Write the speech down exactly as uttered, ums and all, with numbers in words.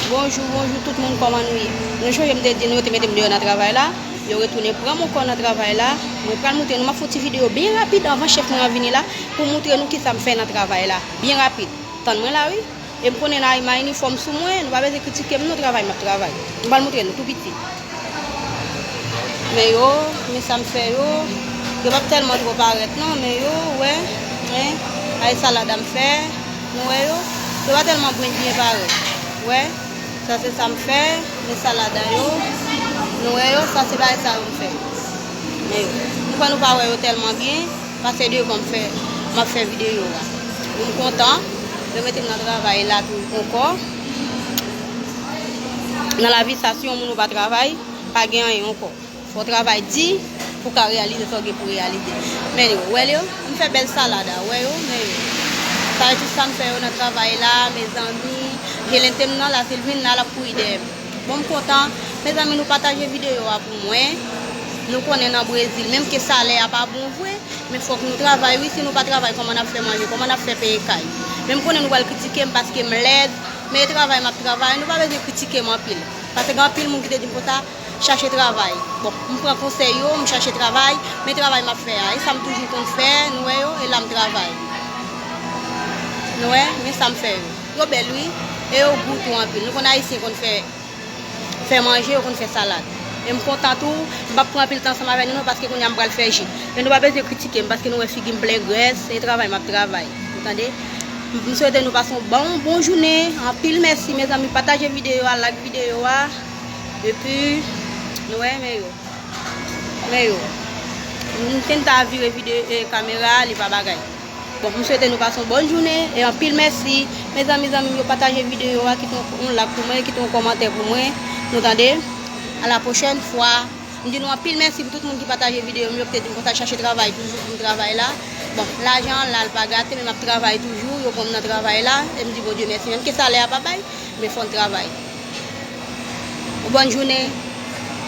Bonjou, bonjou tout moun, kòman nou ye? Nou sonje m te di nou yo te mete m deyò nan travay la. Yo retounen pran m ankò nan travay la. Mwen pral moutre nou, m ap fè yon ti videyo byen rapid anvan chèf mwen an vini la pou moutre nou kisa m fè nan travay la. Byen rapid. Tann mwen la wi. E m konnen la, m a inifòm sou mwen, nou pa bezwen kritike m non, travay m ap travay. M pral moutre nou tou piti. Men yo, men sa m fè yo. Yo p ap tèlman twò parèt non, men yo, wè, men, ay salad a m fè, nou wè yo. Yo pa tèlman byen byen parèt. Wè, sa se sa m fè, men salad a yo. Nou wè yo, sa se bagay sa yo m fè. Men yo, m kwè nou pa wè yo tèlman byen, pase devan m fè, m ap fè videyo a. M kontan, yo mete m nan travay la tou ankò. Nan lavi sa, si yon moun ou pa travay, pa gen anyen ankò. Fò w travay di pou w ka reyalize sa w gen pou reyalize. Men yo, wè yo, m fè bèl salad a, wè yo, men yo. Sa e tout sa m fè yo nan travay la, mezanmi. Jelente m nan la, si l vin la, l ap kouri dèyè m. Bon, m kontan. Mezanmi, nou pataje videyo a pou mwen. Nou konnen nan Brezil, menm ke salè a pa bon vre, men fòk nou travay wi. Si nou pa travay, kòman n ap fè manje? Kòman n ap fè peye kay? Men m konnen nou pral kritike m paske m lèd, men e travay m ap travay. Nou pa bezwen kritike m anpil. Paske gen anpil moun ki te di m konsa, chache travay. Bon, m pran konsèy yo, m chache travay, men travay m ap fè a, e sa m toujou konn fè, nou wè yo, e la m travay. Nou wè, men sa m fè yo. Yo bèl wi, e yo gou tou anpil. Nou konn Ayisyen konn fè, fè manje, yo konn fè salad. E m kontan tou, m p ap pran anpil tan ansanm avè nou non, paske kounye a m pral fè ji. Men nou pa bezwen kritike m, paske nou wè figi m plen grès, e travay m ap travay. Ou tande? M swete nou pase yon bon, bon jounen. Anpil mèsi, mezanmi. Pataje videyo a, like videyo a. Epi, nou wè, men yo. Men yo. M te ta vire videyo, e, kamera a, li pa bagay. Bon, m swete nou pase yon bòn jounen e anpil mèsi. Mezanmi, zanmi m yo, pataje videyo a, kite yon, yon like pou mwen, kite yon kòmantè pou mwen. Nou tande? A la pwochèn fwa. M di nou anpil mèsi pou tout moun ki pataje videyo m yo, ki te di m konsa chache travay toujou pou m travay la. Bon, lajan an la, l pa gate, men m ap travay toujou, yo pran m nan travay la, e m di Bondye mèsi. Menm ke salè a pa bay, men fò n travay. Yon bòn jounen.